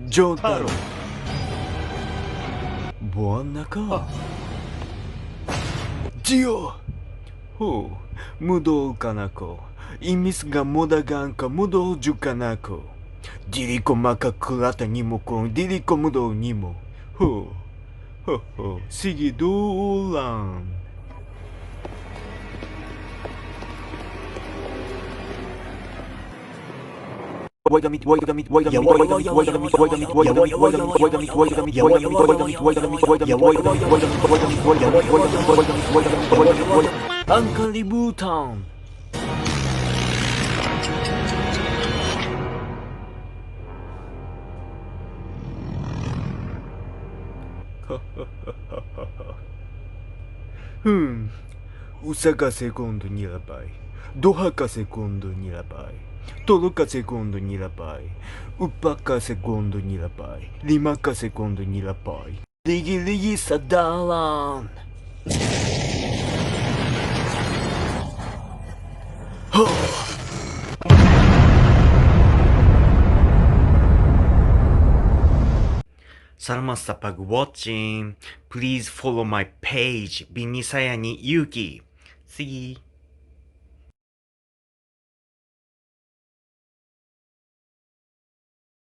Jotaro. Buwan na ka. Gio! Ho, mudol ka nako. Imis nga modagan ka, mudol jud ka nako. Dili ko makakulata nimo kung dili ko mudol nimo. Ho, ho, ho. Sige, duol lang. Ang kalibutan. Usa ka segundo nilabay. Duha ka segundo nilabay. Tulo ka segundo nilabay. Upat ka segundo nilabay. Lima ka segundo nilabay. Ligi-ligi sa dalan. Salamat sa pag-watching. Please follow my page, Binisaya ni Yuki. Sige.